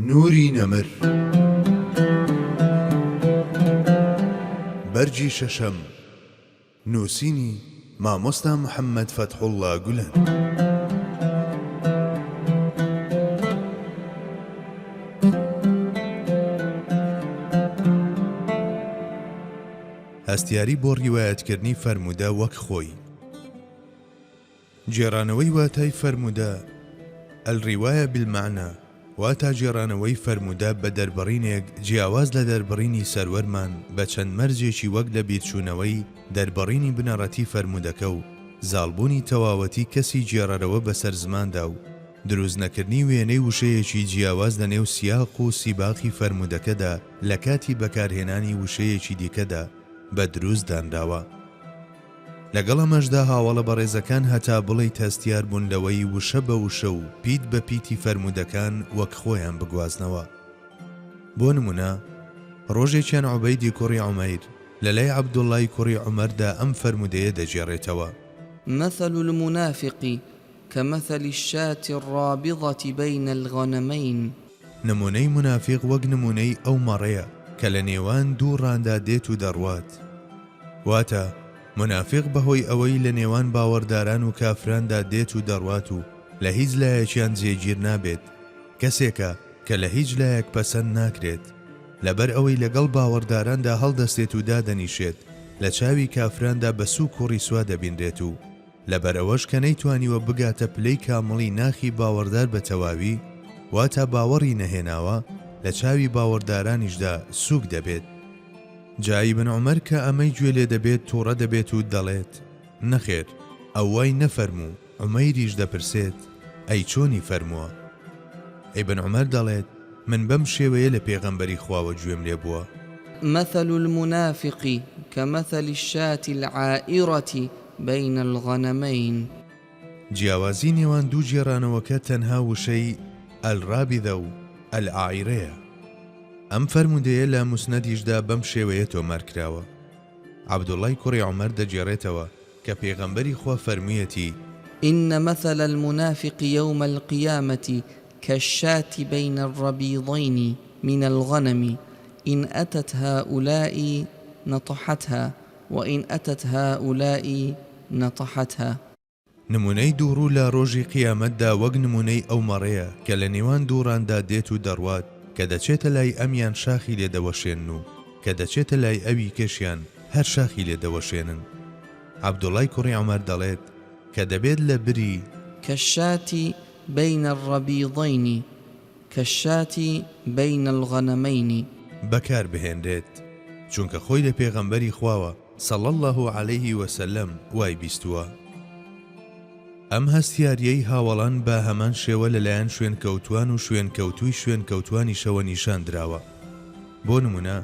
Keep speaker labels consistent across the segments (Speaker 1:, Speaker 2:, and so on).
Speaker 1: نوری نەمر. بەرگی شەشەم. نووسینی، مامۆستا محەممەد فەتحوڵڵا گولەن. هەستیاری بۆ ڕیوایەتکردنی فەرموودە وەک خۆی. گێڕانەوەی واتای فەرموودە، الروایە بالمعنی، واتا گێڕانەوەی فەرموودە بە دەربڕینێک جیاواز لە دەربڕینی سەروەرمان بە چەند مەرجێکی وەک لە بیرچوونەوەی دەربڕینی بنەڕەتی فەرموودەکە و زاڵبوونی تەواوەتی کەسی گێڕەرەوە بەسەر زماندا و دروست نەکردنی وێنەی وشەیەکی جیاواز لە نێو سیاق و سیباقی فەرموودەکەدا لە کاتی بەکارهێنانی وشەیەکی دیکەدا بە دروست دانراوە. لەگەڵ ئەمەشدا هاوەڵە بەڕێزەکان هەتا بڵێیت هەستیار بوون لەوەی وشە بە وشە و پیت بە پیتی فەرموودەکان وەک خۆیان بگوازنەوە. بۆ نموونە ڕۆژێکیان عوبەیدی کوڕی عومەیر لە لای عەبدوڵڵای کوڕی عومەردا ئەم فەرموودەیە دەگێڕێتەوە.
Speaker 2: مثل المنافق کمثل الشاة الرابضة بین الغنمین.
Speaker 1: نموونەی مونافیق وەک نموونەی ئەو مەڕەیە کە لە نێوان دوو ڕاندا دێت و دەڕوات. واتە، مونافیق بەهۆی ئەوەی لە نێوان باوەڕداران و کافراندا دێت و دەڕوات و لە هیچ لایەکیان جێگیر نابێت، کەسێکە کە لە هیچ لایەک پەسەند ناکرێت، لەبەر ئەوەی لەگەڵ باوەڕداراندا هەڵدەستێت و دادەنیشێت، لە چاوی کافراندا بە سووک و ڕیسوا دەبینرێت و لەبەر ئەوەش کە نەیتوانیوە بگاتە پلەی کامڵی ناخی باوەڕدار بە تەواوی، واتا باوەڕی نەهێناوە، لە چاوی باوەڕدارانیشدا سووک دەبێت. جا ئیبن عومەر کە ئەمەی گوێ لێ دەبێت توڕە دەبێت و دەڵێت، نەخێر، ئەو وای نەفەرموو، عومەیریش دەپرسێت، ئەی چۆنی فەرمووە؟ ئیبن عومەر دەڵێت، من بەم شێوەیە لە پێغەمبەری خواوە گوێم لێ بووە.
Speaker 2: مثل المنافق کمثل الشاة العائرة بین الغنمین.
Speaker 1: جیاوازی نێوان دوو گێڕانەوەکە تەنها وشەی، الرابذە، و، العائرە، یە. ئەم فەرموودەیە لە موسنەدیشدا بەم شێوەیە تۆمار کراوە، عەبدوڵڵای کوڕی عومەر دەگێڕێتەوە کە پێغەمبەری خوا فەرموویەتی.
Speaker 2: ان مثل المنافق یوم القیامە کالشاة بین الربیضین من الغنم ان اتت هؤلاء نطحتها وان اتت هؤلاء نطحتها.
Speaker 1: نمونەی دووڕوو لە ڕۆژی قیامەتدا وەک نمونەی ئەو مەڕەیە کە لە نێوان دوو ڕاندا دێت و دەڕوات کە دەچێتە لای ئەمیان شاخی لێ دەوەشێنن و کە دەچێتە لای ئەوی کەشیان هەر شاخی لێ دەوەشێنن. عەبدوڵای کوڕی عومەر دەڵێت کە دەبێت لە بری.
Speaker 2: کالشاة بین الربیضین کالشاة بین الغنمین.
Speaker 1: بەکار بهێنرێت چونکە خۆی لە پێغەمبەری خواوە، صلی اللە علیه وسلم، وای بیستووە. ئەم هەستیارییەی هاوەڵان بە هەمان شێوە لەلایەن شوێنکەوتووان و شوێنکەوتووی شوێنکەوتووانیشەوە نیشان دراوە. بۆ نموونە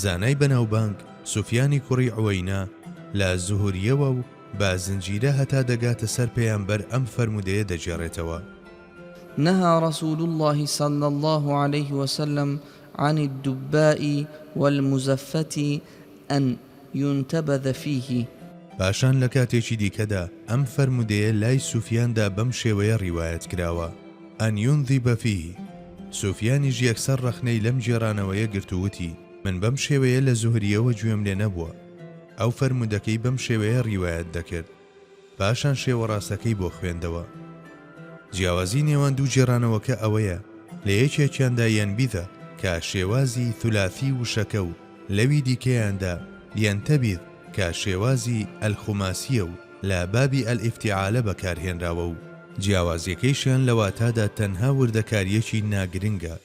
Speaker 1: زانای بەناوبانگ سوفیانی کوڕی عوەینە لە زوهرییەوە و بە زنجیرە هەتا دەگاتە سەر پەیامبەر ئەم فەرموودەیە دەگێڕێتەوە.
Speaker 2: نهی رسول اللە صلی اللە علیه وسلم عن الدباء والمزفة ان ینتبذ فیه.
Speaker 1: پاشان لە کاتێکی دیکەدا ئەم فەرموودەیە لای سوفیاندا بەم شێوەیە ڕیوایەت کراوە، ان ینذب فیه، سوفیانیش یەکسەر ڕەخنەی لەم گێڕانەوەیە گرت و وتی، من بەم شێوەیە لە زوهریەوە گوێم لێ نەبووە، ئەو فەرموودەکەی بەم شێوەیە ڕیوایەت دەکرد. پاشان شێوە ڕاستەکەی بۆ خوێندەوە. جیاوازی نێوان دوو گێڕانەوەکە ئەوەیە لە یەکێکیاندا ینبذ کە شێوازی ثلاثی وشەکە و لەوی دیکەیاندا ینتبذ کە شێوازی الخماسیە و لە بابی الافتعالە بەکارهێنراوە و جیاوازیەکەیشیان لە واتادا تەنها وردەکاریەکی ناگرنگە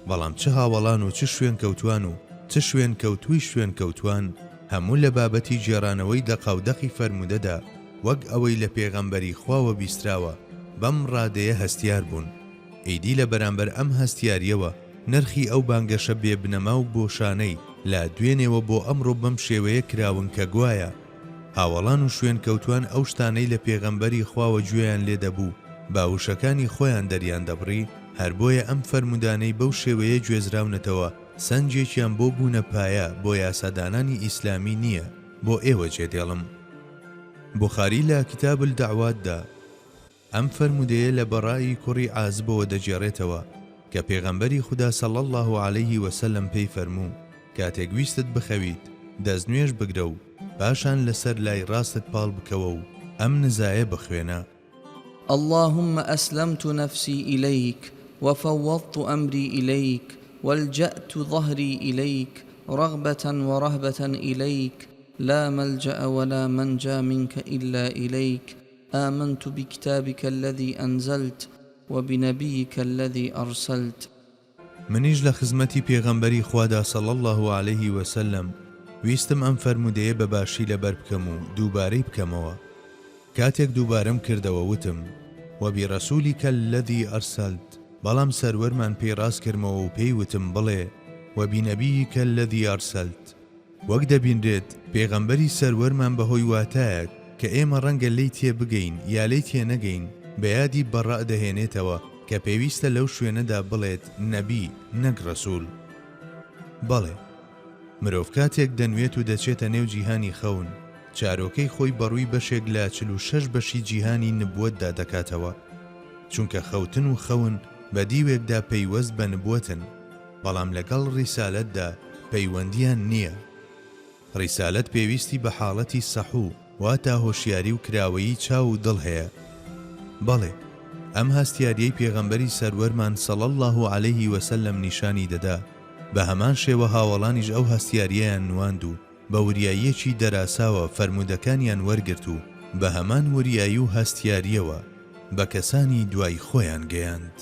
Speaker 1: بەڵام چ هاوەڵان و چ شوێنکەوتوان و چ شوێنکەوتووی شوێنکەوتوان هەموو لە بابەتی گێڕانەوەی دەقاودەقی فەرموودەدا وەک ئەوەی لە پێغەمبەری خواوە بیستراوە بەم ڕادەیە هەستیار بوون. ئیدی لە بەرامبەر ئەم هەستیارییەوە نرخی ئەو بانگەشە بێ بنەما و بۆشانەی لە دوێنێوە بۆ ئەمڕۆ بەم شێوەیە کراون کە گوایە هاوەڵان و شوێنکەوتوان ئەو شتانەی لە پێغەمبەری خواوە گوێیان لێ دەبوو بە وشەکانی خۆیان دەریان دەبڕی هەر بۆیە ئەم فەرموودانەی بەو شێوەیە گوێزراونەتەوە سەنگێکیان بۆ بوونە پایە بۆ یاسادانانی ئیسلامی نییە بۆ ئێوە جێدێڵم. بوخاری لە کتاب الدعوات دا ئەم فەرموودەیە لە بەڕاء ی کوڕی عازبەوە دەگێڕێتەوە. کە پێغەمبەری خودا صلی اللە علیه وسلم پێی فەرموو، کاتێک ویستت بخەویت دەستنوێژ بگرە و پاشان لەسەر لای ڕاستت پاڵ بکەوە و ئەم نزایە بخوێنە.
Speaker 2: اللهم اسلمت نفسی الیک وفوضت امری الیک والجأت ظهری الیک رغبة ورهبة الیک لا ملجأ ولا منجا منک الا الیک آمنت بکتابک الذی انزلت وبنبیک الذی ارسلت.
Speaker 1: منیش لە خزمەتی پێغەمبەری خوادا صلی اللە علیه وسلم ویستم ئەم فەرموودەیە بە باشی لەبەر بکەم و دووبارەی بکەمەوە، کاتێک دووبارەم کردەوە وتم، وبرسولک الذی ارسلت، بەڵام سەروەرمان پێی ڕاست کردمەوە و پێی وتم بڵێ، وبنبیک الذی ارسلت. وەک دەبینرێت پێغەمبەری سەروەرمان بە هۆی واتایەک کە ئێمە ڕەنگە لێی تێبگەین یا لێی تێنەگەین بە یادی بەڕەء دەهێنێتەوە کە پێویستە لەو شوێنەدا بڵێت نەبی نەک ڕەسول. بەڵێ. مرۆڤ کاتێک دەنوێت و دەچێتە نێو جیهانی خەون، چارۆکەی خۆی بەڕووی بەشێک لە 46 بەشی جیهانی نبوەتدا دەکاتەوە. چونکە خەوتن و خەون بە دیوێکدا پەیوەست بە نبوەتن. بەڵام لەگەڵ ڕیسالەتدا پەیوەندیان نییە. ڕیسالەت پێویستی بە حاڵەتی سەحو واتا هۆشیاری و کراوەیی چاو و دڵ هەیە. بەڵێ، ئەم هەستیاریەی پێغەمبەری سەروەرمان صلی اللە علیه وسلم نیشانی دەدا، بە هەمان شێوە هاوەڵانیش ئەو هەستیاریەیان نواند و بە وریاییەکی دەراساوە فەرموودەکانیان وەرگرت و بە هەمان وریایی و هەستیاریەوە بە کەسانی دوای خۆیان گەیاند.